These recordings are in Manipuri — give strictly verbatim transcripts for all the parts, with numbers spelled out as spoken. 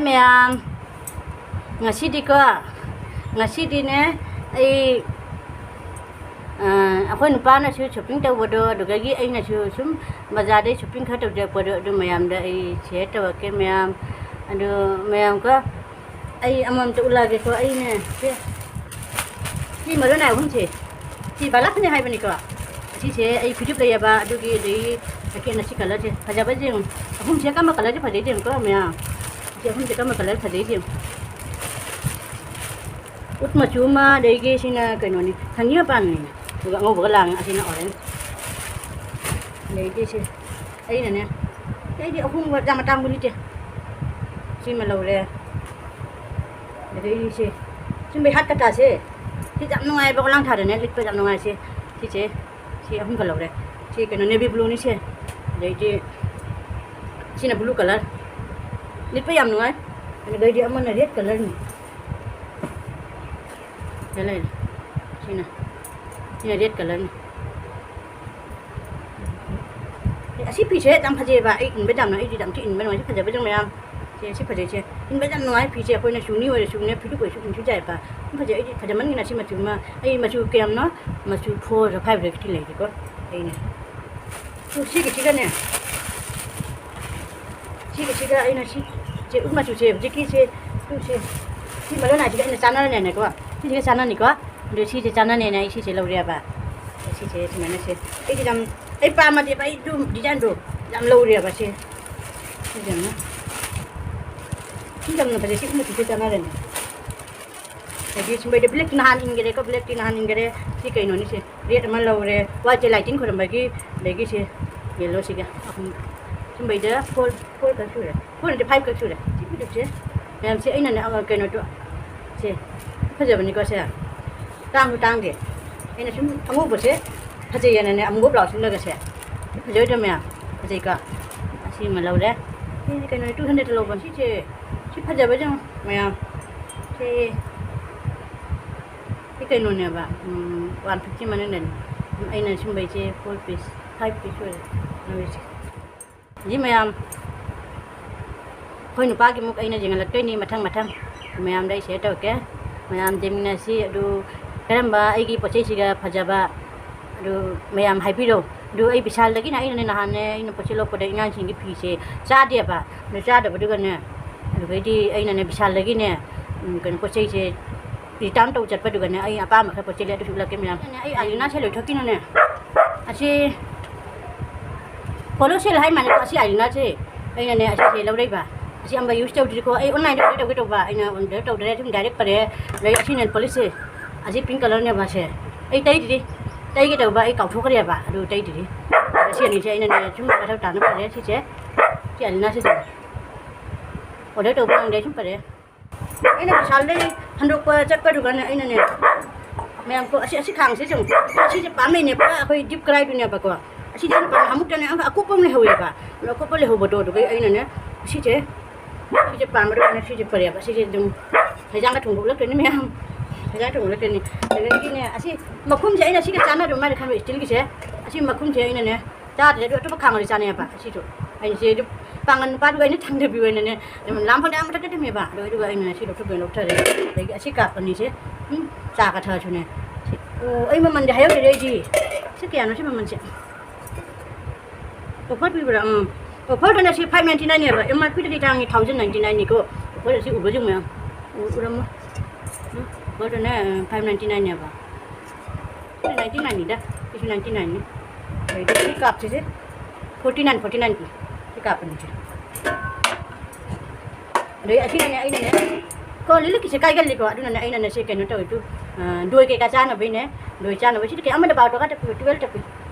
ꯃꯌꯥꯝ, ꯉꯁꯤꯗꯤꯀꯣ, ꯉꯁꯤꯗꯤꯅꯦ, ꯑꯩ, ꯑ, ꯑꯩꯈꯣꯏ ꯅꯨꯄꯥꯅꯁꯨ shopping ꯇꯧꯕꯗꯣ, ꯑꯗꯨꯗꯒꯤ ꯑꯩꯅꯁꯨ ꯁꯨꯝ ꯕꯖꯥꯔꯗꯩ shopping ꯈꯔ ꯇꯧꯖꯔꯛꯄꯗꯣ, ꯑꯗꯨ ꯃꯌꯥꯝꯗ ꯑꯩ share ꯇꯧꯔꯛꯀꯦ ꯃꯌꯥꯝ꯫ ꯑꯗꯨ ꯃꯌꯥꯝꯀꯣ, ꯑꯩ ꯑꯃꯃꯝꯇ ꯎꯠꯂꯛꯑꯒꯦꯀꯣ꯫ ꯑꯩꯅꯦ ꯁꯦ, ꯁꯤ ꯃꯔꯨ ꯅꯥꯏ ꯑꯍꯨꯝꯁꯦ, ꯁꯤ ꯕꯂꯥꯛꯅꯦ ꯍꯥꯏꯕꯅꯤꯀꯣ꯫ ꯁꯤꯁꯦ ꯑꯩ ꯐꯤꯖꯨꯞ ꯂꯩꯌꯦꯕ, ꯑꯗꯨꯒꯤ, ꯑꯗꯒꯤ ꯖꯦꯀꯦꯠꯅ ꯁꯤ colourꯁꯦ ꯐꯖꯕꯁꯦ ꯌꯦꯡꯉꯨ꯫ ꯑꯍꯨꯝꯁꯦ ꯀꯔꯝꯕ colourꯁꯦ ꯐꯖꯩꯁꯦ ꯌꯦꯡꯉꯨꯀꯣ ꯃꯌꯥꯝ꯫ ꯁꯤ ꯑꯍꯨꯝꯁꯦ ꯀꯔꯝꯕ colour ꯐꯖꯩꯁꯦ ꯌꯦꯡꯉꯨ꯫ ꯎꯠ ꯃꯆꯨ ꯑꯃ, ꯑꯗꯒꯤ ꯁꯤꯅ ꯀꯩꯅꯣꯅꯤ, ꯊꯪꯒꯤ ꯃꯄꯥꯟꯅꯤ, ꯑꯗꯨꯒ ꯑꯉꯧꯕꯒ ꯂꯥꯡꯉꯦ꯫ ꯑꯁꯤꯅ orange, ꯑꯗꯒꯤ ꯁꯤ ꯑꯩꯅꯅꯦ, ꯑꯩꯗꯤ ꯑꯍꯣꯡꯕ ꯌꯥꯝ ꯑꯇꯥꯡꯕ ꯂꯤꯠꯇꯦ꯫ ꯁꯤꯃ ꯂꯧꯔꯦ꯫ ꯑꯗꯒꯤ ꯁꯤ ꯁꯨꯝꯕꯩ ꯍꯥꯠ ꯀꯇꯥꯁꯦ, ꯁꯤ ꯌꯥꯝ ꯅꯨꯡꯉꯥꯏꯕ, ꯄꯣꯂꯥꯡ ꯊꯥꯗꯅꯦ ꯂꯤꯠꯄ ꯌꯥꯝ ꯅꯨꯡꯉꯥꯏ꯫ ꯁꯤ, ꯁꯤꯁꯦ, ꯁꯤ ꯑꯍꯨꯝꯒ ꯂꯧꯔꯦ꯫ ꯁꯤ ꯀꯩꯅꯣ, navy blueꯅꯤ ꯁꯦ꯫ ꯑꯗꯩꯗꯤ ꯁꯤꯅ blue colour, ꯂꯤꯠꯄ ꯌꯥꯝ ꯅꯨꯡꯉꯥꯏ꯫ ꯑꯗꯩꯗꯤ ꯑꯃꯅ red colourꯅꯤ꯫ ꯁꯤꯗ ꯂꯩꯔꯦ꯫ ꯁꯤꯅ, ꯁꯤꯅ red colourꯅꯤ꯫ ꯑꯦ, ꯑꯁꯤ ꯐꯤꯁꯦ ꯌꯥꯝ ꯐꯖꯩꯑꯕ꯫ ꯑꯩ ꯏꯟꯕ ꯌꯥꯝꯅ, ꯑꯩꯗꯤ ꯌꯥꯝ ꯊꯤ ꯏꯟꯕ ꯅꯨꯡꯉꯥꯏ꯫ ꯁꯤ ꯐꯖꯕ ꯌꯦꯡꯉꯨ ꯃꯌꯥꯝ꯫ ꯁꯦ, ꯁꯤ ꯐꯖꯩꯁꯦ꯫ ꯏꯟꯕ ꯌꯥꯝ ꯅꯨꯡꯉꯥꯏ ꯐꯤꯁꯦ꯫ ꯑꯩꯈꯣꯏꯅ ꯁꯨꯅꯤ ꯑꯣꯏꯔꯁꯨꯅꯦ, ꯐꯤꯖꯨꯞ ꯑꯣꯏꯔꯁꯨ ꯏꯟꯁꯨ ꯌꯥꯏꯑꯕ꯫ ꯌꯥꯝ ꯐꯖꯩ꯫ ꯑꯩꯗꯤ ꯐꯖꯃꯟꯒꯤꯅ ꯁꯤ ꯃꯆꯨ ꯑꯃ, ꯑꯩ ꯃꯆꯨ ꯀꯌꯥꯝꯅꯣ? ꯃꯆꯨ four five ꯂꯩꯔꯤꯀꯣ ꯑꯩꯅ꯫ ꯇꯨ, ꯁꯤꯒꯤꯁꯤꯒꯅꯦ, ꯁꯤꯒꯤꯁꯤꯒ ꯑꯩꯅ ꯁꯤ, ꯁꯦ, ꯎꯠ ꯃꯆꯨꯁꯦ, ꯍꯧꯖꯤꯛꯀꯤꯁꯦ, ꯇꯨ, ꯁꯦ, ꯁꯤ ꯃꯔꯨ ꯅꯥꯏꯁꯤꯒ ꯑꯩꯅ ꯆꯥꯟꯅꯔꯅꯦꯅꯦꯀꯣ꯫ ꯁꯤꯁꯤꯒ ꯆꯥꯟꯅꯅꯤꯀꯣ꯫ ꯑꯗꯨ ꯁꯤꯁꯦ ꯆꯥꯟꯅꯅꯦꯅ ꯑꯩ ꯁꯤꯁꯦ ꯂꯧꯔꯦꯕ꯫ ꯁꯤꯁꯦ ꯁꯨꯃꯥꯏꯅ ꯁꯦ꯫ ꯑꯩꯗꯤ ꯌꯥꯝ, ꯑꯩ ꯄꯥꯝꯃꯗꯤꯕ ꯑꯩ ꯑꯗꯨ designꯗꯣ ꯌꯥꯝ ꯂꯧꯔꯦꯕ ꯁꯦ꯫ ꯁꯤ ꯌꯥꯝꯅ, ꯁꯤ ꯌꯥꯝꯅ ꯐꯖꯩ꯫ ꯁꯤ ꯎꯠ ꯃꯆꯨꯁꯦ ꯆꯥꯟꯅꯔꯅꯤ꯫ ꯑꯗꯒꯤ ꯁꯨꯝꯕꯩꯗ blackꯇꯤ ꯅꯍꯥꯟ ꯏꯟꯈꯔꯦꯀꯣ, blackꯇꯤ ꯅꯍꯥꯟ ꯏꯟꯈꯔꯦ꯫ ꯁꯤ ꯀꯩꯅꯣꯅꯤ ꯁꯦ, red ꯑꯃ ꯂꯧꯔꯦ, whiteꯁꯦ ꯂꯥꯏ ꯇꯤꯟ ꯈꯣꯏꯔꯝꯕꯒꯤ, ꯑꯗꯒꯤ ꯁꯦ, yellowꯁꯤꯒ ꯑꯍꯨꯝ꯫ ꯁꯨꯝꯕꯩꯗ four, four ꯈꯛ ꯁꯨꯔꯦ, four ꯅꯠꯇꯦ, five ꯈꯛ ꯁꯨꯔꯦ꯫ ꯁꯤ ꯐꯤꯖꯨꯞꯁꯦ ꯃꯌꯥꯝꯁꯦ ꯑꯩꯅꯅꯦ, ꯑ, ꯀꯩꯅꯣꯗꯣ, ꯁꯦ ꯐꯖꯕꯅꯤꯀꯣ ꯁꯦ, ꯇꯥꯡꯁꯨ ꯇꯥꯡꯗꯦ꯫ ꯑꯩꯅ ꯁꯨꯝ ꯑꯉꯧꯕꯁꯦ ꯐꯖꯩꯌꯦꯅꯅꯦ, ꯑꯃꯨꯕ blouse ꯑꯃꯒꯁꯦ ꯐꯖꯔꯣꯏꯗ꯭ꯔꯣ ꯃꯌꯥꯝ? ꯐꯖꯩꯀꯣ? ꯑꯁꯤ ꯑꯃ ꯂꯧꯔꯦ꯫ ꯁꯤꯁꯦ ꯀꯩꯅꯣ, two hundredꯇ ꯂꯧꯕ꯫ ꯁꯤꯁꯦ, ꯁꯤ ꯐꯖꯕ ꯌꯦꯡꯉꯣ ꯃꯌꯥꯝ꯫ ꯁꯤ, ꯁꯤ ꯀꯩꯅꯣꯅꯦꯕ, ꯎꯝ, one fifty ꯃꯅꯨꯡꯗꯅꯦ꯫ ꯑꯩꯅ ꯁꯨꯝꯕꯩꯁꯦ four piece, five piece ꯑꯣꯏꯔꯦ ꯂꯧꯔꯤꯁꯦ꯫ ꯁꯤ ꯃꯌꯥꯝ, ꯑꯩꯈꯣꯏ ꯅꯨꯄꯥꯒꯤ ꯑꯃꯨꯛ ꯑꯩꯅ ꯌꯦꯡꯍꯜꯂꯛꯇꯣꯏꯅꯤ ꯃꯊꯪ ꯃꯊꯪ꯫ ꯃꯌꯥꯝꯗ ꯑꯩ share ꯇꯧꯔꯛꯀꯦ꯫ ꯃꯌꯥꯝ ꯌꯦꯡꯃꯤꯟꯅꯁꯤ꯫ ꯑꯗꯨ ꯀꯔꯝꯕ ꯑꯩꯒꯤ ꯄꯣꯠ ꯆꯩꯁꯤꯒ ꯐꯖꯕ, ꯑꯗꯨ ꯃꯌꯥꯝ ꯍꯥꯏꯕꯤꯔꯣ꯫ ꯑꯗꯨ ꯑꯩ ꯕꯤꯁꯥꯜꯗꯒꯤꯅꯦ, ꯑꯩꯅꯅꯦ ꯅꯍꯥꯟꯅꯦ ꯑꯩꯅ ꯄꯣꯠ ꯆꯩ ꯂꯧꯔꯛꯄꯗ ꯑꯉꯥꯡꯁꯤꯡꯒꯤ ꯐꯤꯁꯦ ꯆꯥꯗꯦꯕ꯫ ꯑꯗꯨ ꯆꯥꯗꯕꯗꯨꯒꯅꯦ, ꯑꯗꯨꯗꯩꯗꯤ ꯑꯩꯅꯅꯦ ꯕꯤꯁꯥꯜꯗꯒꯤꯅꯦ, ꯎꯝ, ꯀꯩꯅꯣ ꯄꯣꯠ ꯆꯩꯁꯦ return ꯇꯧ ꯆꯠꯄꯗꯨꯒꯅꯦ ꯑꯩ ꯑꯄꯥꯝꯕ ꯈꯔ ꯄꯣꯠ ꯆꯩ ꯂꯩ, ꯑꯗꯨꯁꯨ ꯎꯠꯂꯛꯀꯦ ꯃꯌꯥꯝ꯫ ꯑꯩ ꯑꯥꯏꯂꯤꯅꯥꯁꯦ ꯂꯣꯏꯊꯣꯛꯈꯤꯅꯅꯦ, ꯑꯁꯤ ꯄꯣꯂꯣ ꯁꯦꯜ ꯍꯥꯏ ꯃꯥꯜꯂꯦꯀꯣ, ꯑꯁꯤ ꯑꯥꯏꯂꯤꯅꯥꯁꯦ ꯑꯩꯅꯅꯦ ꯑꯁꯤꯁꯦ ꯂꯧꯔꯛꯏꯕ꯫ ꯑꯁꯤ ꯑꯝꯕ use ꯇꯧꯗ꯭ꯔꯤꯀꯣ꯫ ꯑꯩ online order ꯇꯧꯒꯦ ꯇꯧꯕ, ꯑꯩꯅ order ꯇꯧꯗ꯭ꯔꯦ, ꯑꯗꯨꯝ direct ꯐꯔꯦ꯫ ꯑꯗꯩ ꯑꯁꯤ nail polish ꯁꯦ, ꯑꯁꯤ pink colour ꯅꯦꯕ ꯑꯁꯦ꯫ ꯑꯩ ꯇꯩꯗ꯭ꯔꯤ, ꯇꯩꯒꯦ ꯇꯧꯕ ꯑꯩ ꯀꯥꯎꯊꯣꯛꯈ꯭ꯔꯦꯕ, ꯑꯗꯨ ꯇꯩꯗ꯭ꯔꯤ꯫ ꯑꯁꯤ ꯑꯅꯤꯁꯦ ꯑꯩꯅꯅꯦ ꯁꯨꯝ ꯃꯊꯧ ꯇꯥꯅ ꯐꯔꯦ꯫ ꯁꯤꯁꯦ, ꯁꯤ ꯑꯥꯏꯂꯤꯅꯥꯁꯤꯗ order ꯇꯧꯕ ꯉꯝꯗꯦ, ꯁꯨꯝ ꯐꯔꯦ꯫ ꯑꯩꯅ ꯕꯤꯁꯥꯜꯗꯩ ꯍꯟꯗꯣꯛꯄ ꯆꯠꯄꯗꯨꯒꯅꯦ ꯑꯩꯅꯅꯦ, ꯃꯌꯥꯝ ꯀꯣ, ꯑꯁꯤ, ꯑꯁꯤ ꯈꯥꯡꯁꯦ ꯁꯨꯝ, ꯑꯁꯤꯁꯦ ꯄꯥꯝꯃꯩꯅꯦ, ꯄꯨꯔꯥ ꯑꯩꯈꯣꯏ deep cry ꯗꯨꯅꯦꯕꯀꯣ꯫ ꯑꯁꯤꯁꯦ ꯑꯩꯅ ꯄꯥꯝꯃꯦ, ꯑꯃꯨꯛꯇꯅꯦ ꯑꯃꯨꯛ ꯑꯀꯨꯞꯄ ꯑꯃ ꯂꯩꯍꯧꯋꯦꯕ꯫ ꯑꯗꯣ ꯑꯀꯨꯞꯄ ꯂꯩꯍꯧꯕꯗꯣ, ꯑꯗꯨꯒ ꯑꯩꯅꯅꯦ, ꯑꯁꯤꯁꯦ, ꯁꯤꯁꯦ ꯄꯥꯝꯕꯗꯨꯒꯅꯦ ꯁꯤꯁꯦ ꯐꯔꯦꯕ꯫ ꯁꯤꯁꯦ ꯑꯗꯨꯝ ꯍꯩꯖꯥꯡꯒ ꯊꯣꯡꯕ ꯎꯠꯂꯛꯇꯣꯏꯅꯤ ꯃꯌꯥꯝ, ꯍꯩꯖꯥꯡ ꯊꯣꯡꯕ ꯎꯠꯂꯛꯇꯣꯏꯅꯤ꯫ ꯑꯗꯒꯤꯅꯦ, ꯑꯁꯤ ꯃꯈꯨꯝꯁꯦ ꯑꯩꯅ ꯁꯤꯒ ꯆꯥꯟꯅꯗꯕ ꯃꯥꯜꯂꯦ ꯈꯟꯕ, steel ꯒꯤꯁꯦ꯫ ꯑꯁꯤ ꯃꯈꯨꯝꯁꯦ ꯑꯩꯅꯅꯦ, ꯆꯥꯗ꯭ꯔꯦ, ꯑꯗꯨ ꯑꯇꯣꯞꯄ ꯈꯥꯡ ꯑꯣꯏꯅ ꯆꯥꯅꯩꯑꯕ꯫ ꯑꯁꯤꯁꯨ ꯑꯩꯁꯦ ꯑꯗꯨ ꯄꯥꯡꯒꯟ ꯅꯨꯄꯥꯗꯨꯒ ꯑꯩꯅ ꯊꯥꯡꯗꯕꯤꯌꯨ ꯍꯥꯏꯅꯅꯦ, ꯑꯗꯨꯝ ꯂꯥꯝ ꯐꯥꯎꯗ ꯑꯥ ꯃꯊꯛꯇ ꯊꯝꯃꯦꯕ꯫ ꯑꯗꯣ ꯑꯗꯨꯒ ꯑꯩꯅ ꯁꯤ ꯂꯧꯊꯣꯛꯄ ꯑꯣꯏꯅ ꯂꯧꯊꯔꯦ꯫ ꯑꯗꯒꯤ ꯑꯁꯤ ꯀꯥꯞꯄꯅꯤꯁꯦ, ꯎꯝ, ꯆꯥꯒ ꯊꯛꯑꯁꯨꯅꯦ꯫ ꯁꯤ, ꯑꯣ, ꯑꯩ ꯃꯃꯜꯗꯤ ꯍꯥꯏꯍꯧꯗ꯭ꯔꯦ ꯑꯩꯗꯤ꯫ ꯁꯤ ꯀꯌꯥꯅꯣ ꯁꯤ ꯃꯃꯜꯁꯦ? Offer ꯄꯤꯕ꯭ꯔꯥ? ꯎꯝ꯫ Offer ꯗꯅ ꯁꯤ five ninety nine ꯅꯦꯕ, M R P ꯗꯗꯤ ꯇꯥꯡꯉꯤ, thousand ninety nine ꯅꯤꯀꯣ꯫ Offer ꯑꯁꯤ ꯎꯕꯁꯤꯡ ꯃꯌꯥꯝ ꯎ-, ꯎꯔꯝꯃꯣ꯫ ꯎꯝ, offer ꯗꯅ, ꯑ, five ninety nine ꯅꯦꯕ꯫ Ninety nine ꯅꯤꯗ, ꯁꯤꯁꯨ ninety nine ꯅꯤ꯫ ꯑꯗꯩꯗꯤ ꯁꯤ ꯀꯥꯞꯁꯤꯁꯦ forty nine, forty nine ꯄꯤ꯫ ꯁꯤ ꯀꯥꯞꯄꯅꯤꯁꯦ꯫ ꯑꯗꯩ ꯑꯁꯤꯅꯅꯦ, ꯑꯩꯅꯅꯦ, ꯀꯣ, ꯂꯤꯂꯤꯛꯀꯤꯁꯦ ꯀꯥꯏꯒꯜꯂꯤꯀꯣ, ꯑꯗꯨꯅꯅꯦ ꯑꯩꯅꯅꯦ ꯁꯤ ꯀꯩꯅꯣ ꯇꯧꯋꯤ, ꯇꯨ, ꯑ, ꯗꯣꯏ ꯀꯩꯀꯥ ꯆꯥꯅꯕꯩꯅꯦ, ꯗꯣꯏ ꯆꯥꯅꯕ꯫ ꯁꯤꯗꯤ ꯀꯌꯥ ꯑꯃꯗ ꯕꯥꯔꯣ ꯇꯔꯥ ꯈꯛꯇ ꯄꯤꯌꯨ, twelve ꯇ ꯄꯤ꯫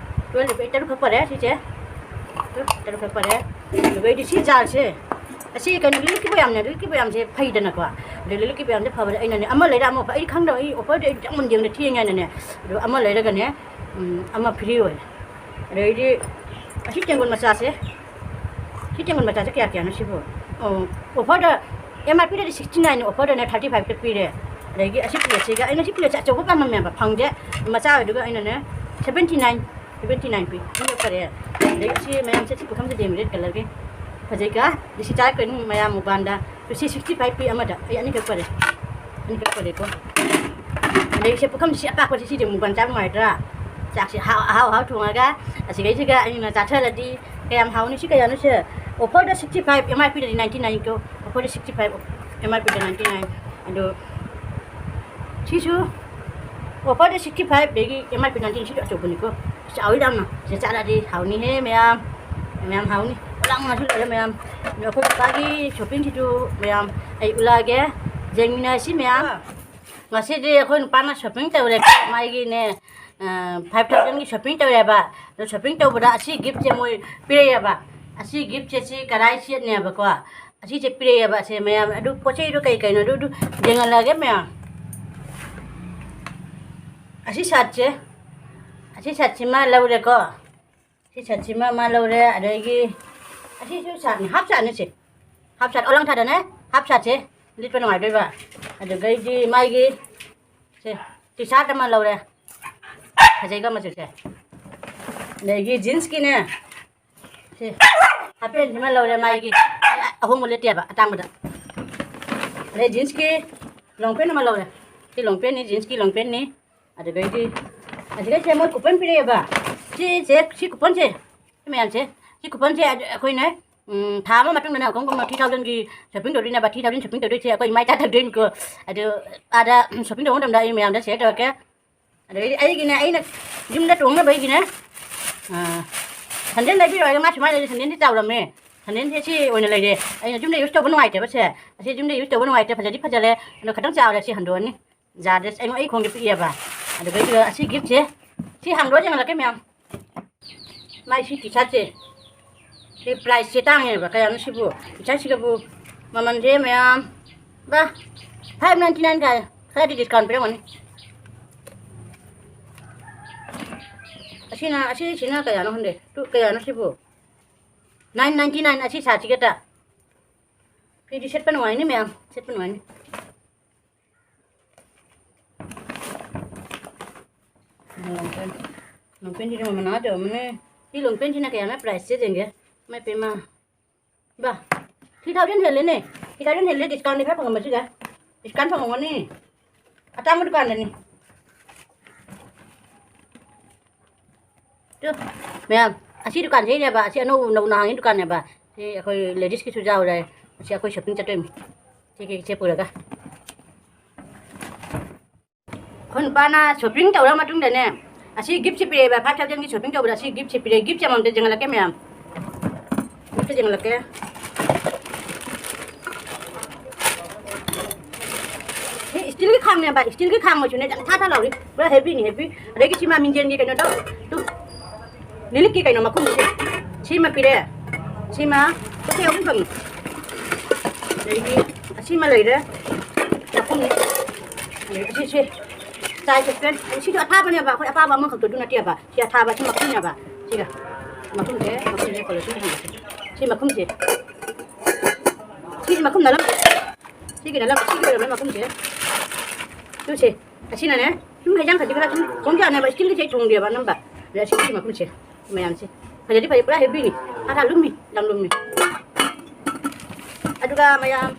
Twelve ꯇ ꯄꯤ, ꯇꯔꯨꯛ ꯈꯛ ꯐꯔꯦ ꯁꯤꯁꯦ꯫ ꯇꯨ, ꯇꯔꯨꯛ ꯈꯛ ꯐꯔꯦ꯫ ꯑꯗꯨꯒ ꯑꯩꯗꯤ ꯁꯤ ꯖꯥꯔꯁꯦ, ꯑꯁꯤ ꯀꯩꯅꯣ, ꯂꯤꯂꯤꯛꯀꯤ ꯕꯣꯌꯥꯝꯅꯦ, ꯂꯤꯂꯤꯛꯀꯤ ꯕꯣꯌꯥꯝꯁꯦ ꯐꯩꯗꯅꯀꯣ꯫ ꯑꯗꯩ ꯂꯤꯂꯤꯛꯀꯤ ꯕꯣꯌꯥꯝꯁꯦ ꯐꯕꯁꯦ ꯑꯩꯅꯅꯦ, ꯑꯃ ꯂꯩꯔ ꯑꯃ ꯐ-, ꯑꯩ ꯈꯪꯗꯕ, ꯑꯩ offer ꯗꯤ ꯑꯩ ꯌꯥꯝ ꯃꯨꯟꯅ ꯌꯦꯡꯗ ꯊꯦꯡꯉꯦ ꯍꯥꯏꯅꯅꯦ꯫ ꯑꯗꯣ ꯑꯃ ꯂꯩꯔꯒꯅꯦ, ꯎꯝ, ꯑꯃ free ꯑꯣꯏ꯫ ꯑꯗꯩꯗꯤ ꯑꯁꯤ ꯇꯦꯡꯒꯣꯜ ꯃꯆꯥꯁꯦ, ꯁꯤ ꯇꯦꯡꯒꯣꯜ ꯃꯆꯥꯁꯦ ꯀꯌꯥ ꯀꯌꯥꯅꯣ ꯁꯤꯕꯨ? ꯑꯣ, offer ꯗ, M R P ꯗꯗꯤ sixty nine, offer ꯗꯅꯦ thirty five ꯇ ꯄꯤꯔꯦ꯫ ꯑꯗꯒꯤ ꯑꯁꯤ plate ꯁꯤꯒ, ꯑꯩꯅ ꯁꯤ plate ꯁꯦ ꯑꯆꯧꯕ ꯄꯥꯝꯃꯝꯃꯦꯕ, ꯐꯪꯗꯦ꯫ ꯃꯆꯥ ꯑꯣꯏꯗꯨꯒ ꯑꯩꯅꯅꯦ seventy nine, seventy nine ꯄꯤ꯫ ꯁꯤꯅ ꯐꯔꯦ꯫ ꯑꯗꯒꯤ ꯑꯁꯤ ꯃꯌꯥꯝꯁꯦ, ꯁꯤ ꯄꯨꯈꯝꯁꯦ ꯗꯦꯝ red colour ꯒꯤ꯫ ꯐꯖꯩꯀ? ꯗꯤ ꯁꯤ ꯆꯥꯔꯛꯇꯣꯏꯅꯤ ꯃꯌꯥꯝ ꯃꯨꯛꯕꯥꯡꯗ꯫ ꯇꯨ ꯁꯤ ꯁꯤꯛꯁꯇꯤ ꯐꯥꯏꯚ ꯄꯤ ꯑꯃꯗ꯫ ꯑꯩ ꯑꯅꯤꯈꯛ ꯄꯔꯦ꯫ ꯑꯅꯤꯈꯛ ꯄꯔꯦꯀꯣ꯫ ꯑꯗꯩ ꯁꯦ ꯄꯨꯈꯝꯁꯤ ꯑꯄꯥꯛꯄꯁꯤ ꯁꯤꯗꯤ ꯃꯨꯛꯕꯥꯡ ꯆꯥꯕ ꯅꯨꯡꯉꯥꯏꯇ꯭ꯔꯥ? ꯆꯥꯛꯁꯤ ꯑꯍꯥꯎ ꯑꯍꯥꯎ ꯑꯍꯥꯎ ꯊꯣꯡꯉꯒ ꯑꯁꯤꯈꯩꯁꯤꯒ ꯑꯩꯅ ꯆꯥꯊꯔꯗꯤ ꯀꯌꯥꯝ ꯍꯥꯎꯅꯤ? ꯁꯤ ꯀꯌꯥꯅꯣ ꯁꯦ? ꯑꯣꯐꯔꯗ ꯁꯤꯛꯁꯇꯤ ꯐꯥꯏꯚ, ꯑꯦꯝ ꯑꯥꯔ ꯄꯤꯗꯗꯤ ꯅꯥꯏꯟꯇꯤ ꯅꯥꯏꯟ ꯀꯣ꯫ ꯑꯣꯐꯔꯗ ꯁꯤꯛꯁꯇꯤ ꯐꯥꯏꯚ, ꯑꯦꯝ ꯑꯥꯔ ꯄꯤꯗ ꯅꯥꯏꯟꯇꯤ ꯅꯥꯏꯟ꯫ ꯑꯗꯣ ꯁꯤꯁꯨ ꯑꯣꯐꯔꯗ ꯁꯤꯛꯁꯇꯤ ꯐꯥꯏꯚ, ꯑꯗꯒꯤ M R P ninety nine. ꯁꯤꯁꯨ ꯑꯆꯧꯕꯅꯤꯀꯣ꯫ ꯆꯥꯎꯋꯤ ꯌꯥꯝꯅ꯫ ꯁꯤ ꯆꯥꯔꯗꯤ ꯍꯥꯎꯅꯤꯍꯦ ꯃꯌꯥꯝ꯫ ꯃꯌꯥꯝ ꯍꯥꯎꯅꯤ꯫ ꯄꯣꯂꯥꯡ ꯉꯥꯁꯨ ꯂꯩꯔꯦ ꯃꯌꯥꯝ꯫ ꯑꯗꯣ ꯑꯩꯈꯣꯏ ꯅꯨꯄꯥꯒꯤ ꯁꯣꯞꯄꯤꯡꯁꯤꯁꯨ ꯃꯌꯥꯝ ꯑꯩ ꯎꯠꯂꯛꯑꯒꯦ꯫ ꯌꯦꯡꯃꯤꯟꯅꯁꯤ ꯃꯌꯥꯝ꯫ ꯉꯁꯤꯗꯤ ꯑꯩꯈꯣꯏ ꯅꯨꯄꯥꯅ ꯁꯣꯞꯄꯤꯡ ꯇꯧꯔꯦ꯫ ꯃꯥꯒꯤꯅꯦ, ꯑ, ꯐꯥꯏꯚ ꯊꯥꯎꯖꯟꯒꯤ ꯁꯣꯞꯄꯤꯡ ꯇꯧꯔꯦꯕ꯫ ꯑꯗꯣ ꯁꯣꯞꯄꯤꯡ ꯇꯧꯕꯗ ꯑꯁꯤ ꯒꯤꯐꯁꯦ ꯃꯣꯏ ꯄꯤꯔꯛꯑꯦꯕ꯫ ꯑꯁꯤ ꯒꯤꯐꯁꯦ ꯁꯤ ꯀꯔꯥꯏ ꯁꯦꯠꯅꯦꯕꯀꯣ꯫ ꯑꯁꯤꯁꯦ ꯄꯤꯔꯛꯑꯦꯕ ꯑꯁꯦ ꯃꯌꯥꯝ꯫ ꯑꯗꯨ ꯄꯣꯠ ꯆꯩꯗꯣ ꯀꯩ ꯀꯩꯅꯣ ꯑꯗꯨ, ꯑꯗꯨ ꯌꯦꯡꯍꯜꯂꯛꯑꯒꯦ ꯃꯌꯥꯝ꯫ ꯑꯁꯤ ꯁꯥꯔꯠꯁꯦ, ꯑꯁꯤ ꯁꯥꯔꯠꯁꯤꯃ ꯂꯧꯔꯦꯀꯣ꯫ ꯁꯤ ꯁꯥꯔꯠꯁꯤꯃ ꯑꯃ ꯂꯧꯔꯦ꯫ ꯑꯗꯒꯤ ꯑꯁꯤꯁꯨ ꯁꯥꯔꯠꯅꯤ, ꯍꯥꯞ ꯁꯥꯔꯠꯅꯤ ꯁꯤ꯫ ꯍꯥꯞ ꯁꯥꯔꯠ ꯑꯣꯂꯥꯡ ꯊꯥꯗꯅꯦ꯫ ꯍꯥꯞ ꯁꯥꯔꯠꯁꯦ ꯂꯤꯠꯄ ꯅꯨꯡꯉꯥꯏꯗꯣꯏꯕ꯫ ꯑꯗꯨꯗꯩꯗꯤ ꯃꯥꯒꯤ ꯁꯦ ꯇꯤ ꯁꯥꯔꯠ ꯑꯃ ꯂꯧꯔꯦ꯫ ꯐꯖꯩꯀꯣ ꯃꯆꯨꯁꯦ꯫ ꯑꯗꯒꯤ ꯖꯤꯟꯁꯀꯤꯅꯦ꯫ ꯁꯤ ꯍꯥꯄꯦꯟꯁꯤꯃ ꯂꯧꯔꯦ ꯃꯥꯒꯤ꯫ ꯑꯍꯣꯡꯕ ꯂꯤꯠꯇꯦꯕ ꯑꯇꯥꯡꯕꯗ꯫ ꯑꯗꯩ ꯖꯤꯟꯁꯀꯤ ꯂꯣꯡ ꯄꯦꯟ ꯑꯃ ꯂꯧꯔꯦ꯫ ꯁꯤ ꯂꯣꯡ ꯄꯦꯟꯅꯤ, ꯖꯤꯟꯁꯀꯤ ꯂꯣꯡ ꯄꯦꯟꯅꯤ꯫ ꯑꯗꯨꯗꯩꯗꯤ ꯑꯁꯤꯗꯩꯁꯦ ꯃꯣꯏ ꯀꯨꯄꯟ ꯄꯤꯔꯛꯑꯦꯕ꯫ ꯁꯤꯁꯦ, ꯁꯤ ꯀꯨꯄꯟꯁꯦ, ꯁꯤ ꯃꯌꯥꯝꯁꯦ, ꯁꯤ ꯀꯨꯄꯟꯁꯦ ꯑꯩꯈꯣꯏꯅ, ꯎꯝ, ꯊꯥ ꯑꯃ ꯃꯇꯨꯡꯗꯅꯦ ꯑꯩꯈꯣꯏ ꯀꯨꯝꯕ ꯊ꯭ꯔꯤ ꯊꯥꯎꯖꯟꯒꯤ ꯁꯣꯞꯄꯤꯡ ꯇꯧꯗꯣꯏꯅꯦꯕ꯫ ꯊ꯭ꯔꯤ ꯊꯥꯎꯖꯟ ꯁꯣꯞꯄꯤꯡ ꯇꯧꯗꯣꯏꯁꯦ ꯑꯩꯈꯣꯏ ꯏꯃꯥ ꯏꯆꯥ ꯇꯧꯗꯣꯏꯅꯤꯀꯣ꯫ ꯑꯗꯨ ꯑꯥꯗ ꯁꯣꯞꯄꯤꯡ ꯇꯧꯕ ꯃꯇꯝꯗ ꯑꯩ ꯃꯌꯥꯝꯗ ꯁꯤꯌꯔ ꯇꯧꯔꯛꯀꯦ꯫ ꯑꯗꯩꯗꯤ ꯑꯩꯒꯤꯅꯦ, ꯑꯩꯅ ꯌꯨꯝꯗ ꯇꯣꯡꯅꯕ ꯑꯩꯒꯤꯅꯦ, ꯑ, ꯁꯟꯗꯦꯜ ꯂꯩꯕꯤꯔꯣ ꯍꯥꯏꯔꯒ ꯃꯥ ꯁꯨꯃꯥꯏꯅ ꯂꯩꯔꯦ꯫ ꯁꯟꯗꯦꯜꯁꯦ ꯆꯥꯎꯔꯝꯃꯦ꯫ ꯁꯟꯗꯦꯜꯁꯦ ꯁꯤ ꯑꯣꯏꯅ ꯂꯩꯔꯦ꯫ ꯑꯩꯅ ꯌꯨꯝꯗ ꯌꯨꯁ ꯇꯧꯕ ꯅꯨꯡꯉꯥꯏꯇꯦꯕ ꯁꯦ꯫ ꯑꯁꯤ ꯌꯨꯝꯗ ꯌꯨꯁ ꯇꯧꯕ ꯅꯨꯡꯉꯥꯏꯇꯦ꯫ ꯐꯖꯗꯤ ꯐꯖꯔꯦ꯫ ꯑꯗꯣ ꯈꯤꯇꯪ ꯆꯥꯎꯔꯦ꯫ ꯁꯤ ꯍꯟꯗꯣꯛꯑꯅꯤ꯫ ꯌꯥꯗ꯭ꯔꯦ꯫ ꯑꯩꯉꯣꯟꯗ, ꯑꯩ ꯈꯣꯡꯗ ꯄꯤꯛꯑꯦꯕ꯫ ꯑꯗꯨꯒ ꯑꯁꯤ ꯒꯤꯐꯁꯦ, ꯁꯤ ꯍꯥꯡꯗꯣꯛꯑ ꯌꯦꯡꯍꯜꯂꯛꯀꯦ ꯃꯌꯥꯝ꯫ ꯃꯥꯏ ꯁꯤ ꯇꯤ ꯁꯥꯔꯠꯁꯦ꯫ ꯁꯤ ꯄ꯭ꯔꯥꯏꯁꯁꯦ ꯇꯥꯡꯉꯦꯕ꯫ ꯀꯌꯥꯅꯣ ꯁꯤꯕꯨ? ꯇꯤ ꯁꯥꯔꯠꯁꯤꯒꯕꯨ ꯃꯃꯜꯁꯦ ꯃꯌꯥꯝ꯫ ꯕꯥ, ꯐꯥꯏꯚ ꯅꯥꯏꯟꯇꯤ ꯅꯥꯏꯟ ꯀꯥꯏ꯫ ꯈꯔꯗꯤ ꯗꯤꯁꯀꯥꯎꯟ ꯄꯤꯔꯝꯒꯅꯤ꯫ ꯑꯁꯤꯅ, ꯑꯁꯤꯁꯤꯅ ꯀꯌꯥꯅꯣ ꯈꯪꯗꯦ꯫ ꯇꯨ, ꯀꯌꯥꯅꯣ ꯁꯤꯕꯨ? ꯅꯥꯏꯟ ꯅꯥꯏꯟꯇꯤ ꯅꯥꯏꯟ ꯑꯁꯤ ꯁꯥꯔꯠꯁꯤꯒꯇ꯫ ꯐꯤꯗꯤ ꯁꯦꯠꯄ ꯅꯨꯡꯉꯥꯏꯅꯤ ꯃꯌꯥꯝ, ꯁꯦꯠꯄ ꯅꯨꯡꯉꯥꯏꯅꯤ꯫ ꯂꯣꯡꯄꯦꯟ, ꯂꯣꯡꯄꯦꯟꯁꯤꯗꯤ ꯃꯃꯜ ꯑꯥ ꯌꯧꯔꯝꯃꯅꯤ꯫ ꯁꯤ ꯂꯣꯡꯄꯦꯟꯁꯤꯅ ꯀꯌꯥꯅꯣ ꯄ꯭ꯔꯥꯏꯁꯁꯦ ꯌꯦꯡꯒꯦ꯫ ꯏꯃꯥꯏ ꯄꯦꯝꯃ꯫ ꯕꯥ, three thousand ꯍꯦꯜꯂꯦꯅꯦ꯫ Three thousand ꯍꯦꯜꯂꯦ, discount ꯈꯔ ꯐꯪꯉꯝꯕꯁꯤꯒ꯫ Discount ꯐꯪꯉꯝꯒꯅꯤ꯫ ꯑꯇꯥꯡꯕ ꯗꯨꯀꯥꯟꯗꯅꯤ꯫ ꯇꯨ, ꯃꯌꯥꯝ, ꯑꯁꯤ ꯗꯨꯀꯥꯟꯁꯤꯅꯦꯕ, ꯑꯁꯤ ꯑꯅꯧꯕ ꯅꯧꯅ ꯍꯥꯡꯉꯤ ꯗꯨꯀꯥꯟꯅꯦꯕ꯫ ꯁꯤ ꯑꯩꯈꯣꯏ ladies ꯀꯤꯁꯨ ꯌꯥꯎꯔꯦ꯫ ꯑꯁꯤ ꯑꯩꯈꯣꯏ shopping ꯆꯠꯇꯣꯏꯅꯤ꯫ ꯁꯤ ꯀꯩ ꯁꯦ ꯄꯨꯔꯒ꯫ ꯑꯩꯈꯣꯏ ꯅꯨꯄꯥꯅ shopping ꯇꯧꯔ ꯃꯇꯨꯡꯗꯅꯦ, ꯑꯁꯤ gift ꯁꯦ ꯄꯤꯔꯛꯑꯦꯕ, five thousand ꯒꯤ shopping ꯇꯧꯕꯗ ꯑꯁꯤ gift ꯁꯦ ꯄꯤꯔꯛꯑꯦ꯫ Gift ꯁꯦ ꯑꯃꯃꯝꯇ ꯌꯦꯡꯍꯜꯂꯛꯀꯦ ꯃꯌꯥꯝ꯫ Gift ꯁꯦ ꯌꯦꯡꯍꯜꯂꯛꯀꯦ꯫ ꯁꯤ steel ꯒꯤ ꯈꯥꯡꯅꯦꯕ, steel ꯒꯤ ꯈꯥꯡ ꯃꯆꯨꯅꯦ, ꯌꯥꯝ ꯊꯥ ꯊꯥ ꯂꯥꯎꯔꯤ, ꯄꯨꯔꯥ heavy ꯅꯤ, heavy꯫ ꯑꯗꯒꯤ ꯁꯤꯃ ꯃꯤꯡꯖꯦꯜꯒꯤ ꯀꯩꯅꯣꯗꯣ, ꯇꯨ, ꯂꯤꯂꯤꯛꯀꯤ ꯀꯩꯅꯣ ꯃꯈꯨꯝꯁꯦ, ꯁꯤꯃ ꯄꯤꯔꯦ, ꯁꯤꯃ ꯄꯣꯠ ꯆꯩ ꯑꯍꯨꯝ ꯐꯪꯉꯤ꯫ ꯑꯗꯒꯤ ꯑꯁꯤꯃ ꯂꯩꯔꯦ, ꯃꯈꯨꯝꯅꯤ꯫ ꯑꯗꯒꯤ ꯁꯤꯁꯦ ꯆꯥꯏ ꯁꯁꯄꯦꯟ, ꯁꯤꯁꯨ ꯑꯊꯥꯕꯅꯦꯕ, ꯑꯩꯈꯣꯏ ꯑꯄꯥꯕ ꯑꯃꯈꯛꯇꯣ ꯑꯗꯨ ꯅꯠꯇꯦꯕ꯫ ꯁꯤ ꯑꯊꯥꯕ, ꯁꯤ ꯃꯈꯨꯝꯅꯦꯕ꯫ ꯁꯤꯒ ꯃꯈꯨꯝꯁꯦ, ꯃꯈꯨꯝꯁꯦ ꯀꯣꯜꯂ ꯁꯤ ꯍꯥꯡꯉꯁꯤ꯫ ꯁꯤ ꯃꯈꯨꯝꯁꯦ꯫ ꯁꯤꯒꯤ ꯃꯈꯨꯝ ꯅꯠꯂꯝꯗꯦ꯫ ꯁꯤꯒꯤ ꯅꯠꯂꯝ-, ꯁꯤꯒꯤ ꯑꯣꯏꯔꯝꯃꯦ ꯃꯈꯨꯝꯁꯦ꯫ ꯇꯨꯁꯦ꯫ ꯑꯁꯤꯅꯅꯦ, ꯁꯨꯝ ꯍꯩꯖꯥꯡ ꯈꯖꯤꯛ ꯈꯔ ꯁꯨꯝ ꯊꯣꯡ ꯌꯥꯅꯦꯕ, steel ꯒꯤꯁꯦ ꯑꯩ ꯊꯣꯡꯗꯦꯕ ꯑꯅꯝꯕ꯫ ꯑꯗ ꯁꯤꯒꯤ ꯃꯈꯨꯝꯁꯦ, ꯃꯌꯥꯝꯁꯦ꯫ ꯐꯖꯗꯤ ꯐꯖꯩ, ꯄꯨꯔꯥ heavy ꯅꯤ꯫ ꯊꯥ ꯊꯥ ꯂꯨꯝꯃꯤ, ꯌꯥꯝ ꯂꯨꯝꯃꯤ꯫ ꯑꯗꯨꯒ ꯃꯌꯥꯝ,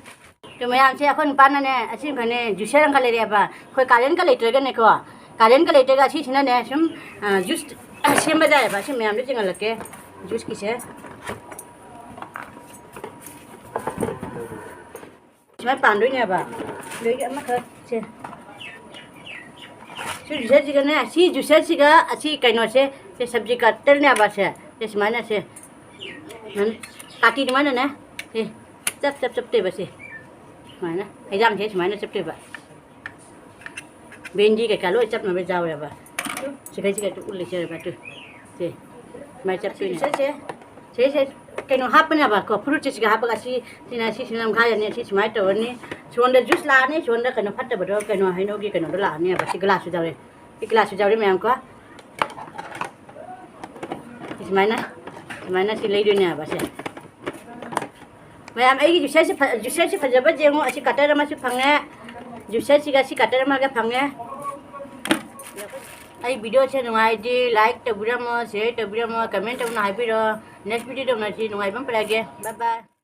ꯑꯗꯣ ꯃꯌꯥꯝꯁꯦ ꯑꯩꯈꯣꯏ ꯅꯨꯄꯥꯅꯅꯦ, ꯑꯁꯤ ꯑꯃꯈꯛꯅꯦ, juicer ꯑꯃꯈꯛ ꯂꯩꯔꯛꯑꯦꯕ꯫ ꯑꯩꯈꯣꯏ current ꯀ ꯂꯩꯇ꯭ꯔꯒꯅꯦꯀꯣ, current ꯀ ꯂꯩꯇ꯭ꯔꯒ ꯑꯁꯤꯁꯤꯅꯅꯦ, ꯁꯨꯝ, ꯑ, juice ꯁꯦꯝꯕ ꯌꯥꯏꯑꯕ꯫ ꯑꯁꯤ ꯃꯌꯥꯝꯗꯣ ꯆꯤꯡꯍꯜꯂꯛꯀꯦ, juice ꯀꯤꯁꯦ꯫ ꯁꯨꯃꯥꯏꯅ ꯄꯥꯟꯗꯣꯏꯅꯦꯕ꯫ ꯑꯗꯒꯤ ꯑꯃꯈꯛ ꯁꯦ꯫ ꯁꯤ juicer ꯁꯤꯒꯅꯦ, ꯁꯤ juicer ꯁꯤꯒ ꯑꯁꯤ ꯀꯩꯅꯣꯁꯦ, ꯁꯦ ꯁꯕꯖꯤ cutter ꯅꯦꯕ ꯁꯦ꯫ ꯁꯦ ꯁꯨꯃꯥꯏꯅ ꯁꯦ꯫ ꯁꯨꯃꯥꯏꯅ ꯀꯥꯇꯤ ꯑꯗꯨꯃꯥꯏꯅꯅꯦ꯫ ꯁꯦ ꯆꯞ ꯆꯞ ꯆꯞꯇꯣꯏꯕ ꯁꯦ꯫ ꯁꯨꯃꯥꯏꯅ꯫ ꯍꯩꯖꯥꯡꯁꯦ ꯁꯨꯃꯥꯏꯅ ꯆꯞꯇꯣꯏꯕ꯫ ꯚꯦꯟꯗꯤ ꯀꯩꯀꯥ ꯂꯣꯏ ꯆꯞꯅꯕ ꯌꯥꯎꯔꯦꯕ꯫ ꯁꯤꯈꯩ ꯁꯤꯈꯩ ꯎ ꯂꯩꯖꯔꯦꯕ ꯑꯗꯨ꯫ ꯁꯦ꯫ ꯁꯨꯃꯥꯏꯅ ꯆꯞꯇꯣꯏꯅꯦ꯫ ꯁꯤꯁꯦ, ꯁꯤꯁꯦ ꯀꯩꯅꯣ ꯍꯥꯞꯄꯅꯦꯕ ꯀꯣ, fruit ꯁꯤꯒ ꯍꯥꯞꯄꯒ ꯁꯤ, ꯁꯤꯅ, ꯁꯤꯁꯤꯅ ꯅꯝꯈꯥꯏꯔꯅꯤ, ꯁꯤ ꯁꯨꯃꯥꯏꯅ ꯇꯧꯔꯅꯤ꯫ ꯁꯣꯝꯗ juice ꯂꯥꯛꯑꯅꯤ, ꯁꯣꯝꯗ ꯀꯩꯅꯣ ꯐꯠꯇꯕꯗꯣ, ꯀꯩꯅꯣ ꯍꯩꯅꯧꯒꯤ ꯀꯩꯅꯣꯗꯣ ꯂꯥꯛꯑꯅꯦꯕ꯫ ꯁꯤ glass ꯁꯨ ꯌꯥꯎꯔꯦ꯫ ꯁꯤ glass ꯁꯨ ꯌꯥꯎꯔꯦ ꯃꯌꯥꯝ ꯀꯣ꯫ ꯁꯤ ꯁꯨꯃꯥꯏꯅ, ꯁꯨꯃꯥꯏꯅ ꯁꯤ ꯂꯩꯗꯣꯏꯅꯦꯕ ꯁꯦ꯫ ꯃꯌꯥꯝ ꯑꯩꯒꯤ juicer ꯁꯦ ꯐ-, juicer ꯁꯦ ꯐꯖꯕ ꯌꯦꯡꯉꯣ꯫ ꯑꯁꯤ cutter ꯑꯃꯁꯨ ꯐꯪꯉꯦ꯫ Juicer ꯁꯤꯒ ꯁꯤ cutter ꯑꯃꯒ ꯐꯪꯉꯦ꯫ ꯑꯩ videoꯁꯦ ꯅꯨꯡꯉꯥꯏꯔꯗꯤ like ꯇꯧꯕꯤꯔꯝꯃꯣ, share ꯇꯧꯕꯤꯔꯝꯃꯣ, comment ꯇꯧꯅ ꯍꯥꯏꯕꯤꯔꯣ꯫ Next videoꯗ ꯎꯅꯁꯤ꯫ ꯅꯨꯡꯉꯥꯏꯕ ꯑꯃ ꯄꯤꯔꯛꯑꯒꯦ꯫ Bye bye꯫